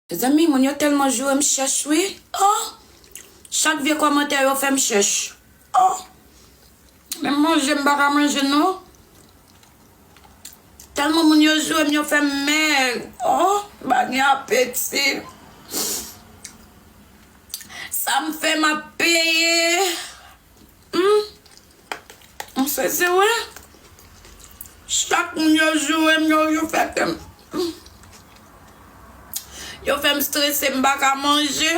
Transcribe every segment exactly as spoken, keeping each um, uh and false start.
Mezanmi, moun yo tèlman joure m chèch, wi. Oh! Chak vye kòmantè yo fè m chèch. Oh! Menm manje, m pa ka manje, non. Tèlman moun yo joure m, yo fè m mèg. Oh! M pa gen apeti. Sa m fè, m ap peye. Hmm? M sezi, wi. Chak moun yo joure m, yo, yo fè ke m, hmm. Yo fè m strese, m pa ka manje.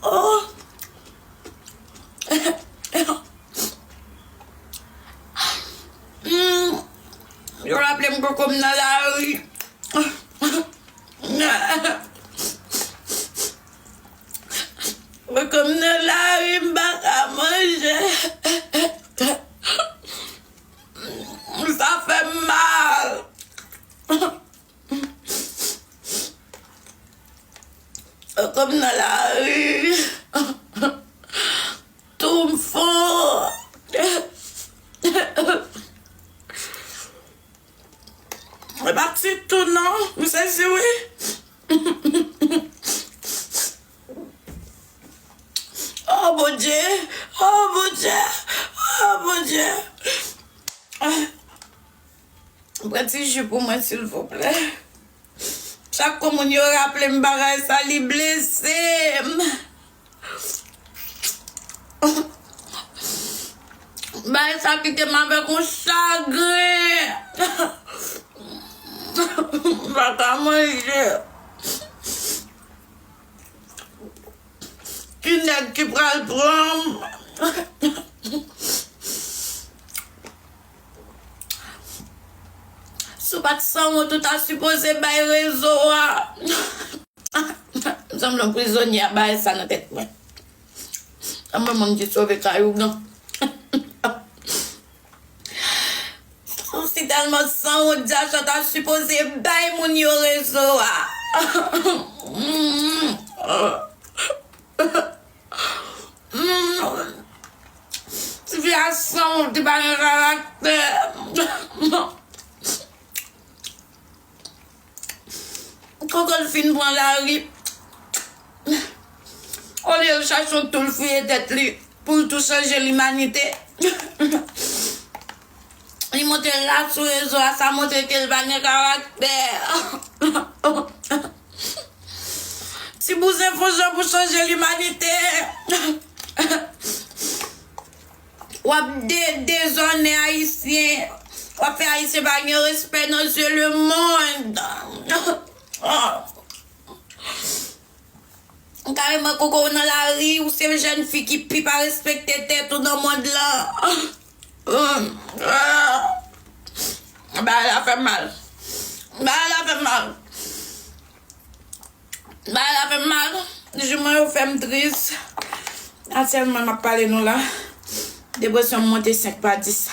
Oh. Hmm. Yo raple m koko m nan lari. Mwen kòm nan lari, m pa ka manje. Sa fè m mal. Mwen kòm nan lari. Tou m fon. Mwen pa ti tou non, m sezi wi. Oh Bondye, oh Bondye, oh Bondye. Pran ti ji pou mwen silvouplè. Chak kou moun yo raple m bagay sa, li blese m. Bagay sa kite m avèk yon chagren. M pa ka manje. Ki nèg ki pral pran m? Si w pa t sanwont, ou ta sipoze bay rezo a. M sanble yon prizonye a bay sa nan tèt mwen. Anmwe, moun ki sove kay ougan. Ou si tèlman sanwont, Dyacha ta sipoze bay moun yo rezo a. Tifi a sanwont, li pa gen karaktè. Koko l fin pran lari. Olye l chache yon tou l fouye tèt li pou l tou chanje limanite, li monte la sou rezo a, sa montre ke l pa gen karaktè. Ti bouzen fon jan pou chanje limanite. W ap de-, dezòne Ayisyen. W ap fè Ayisyen pa gen respè nan zye lemonn. Kareman, koko w nan lari, ou se jèn fi ki pi pa respekte tèt ou nan mond lan. Bagay la fè m mal. Bagay la fè m mal. Bagay la fè m mal. Jou mwen yo fè m tris. Aktyèlman, m ap pale nou la. Depresyon m monte senk pa dis.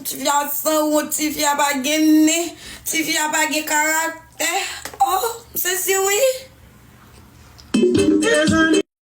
Tifi a sanwont, tifi a pa gen nen, tifi a pa gen karaktè. Oh, m sezi wi.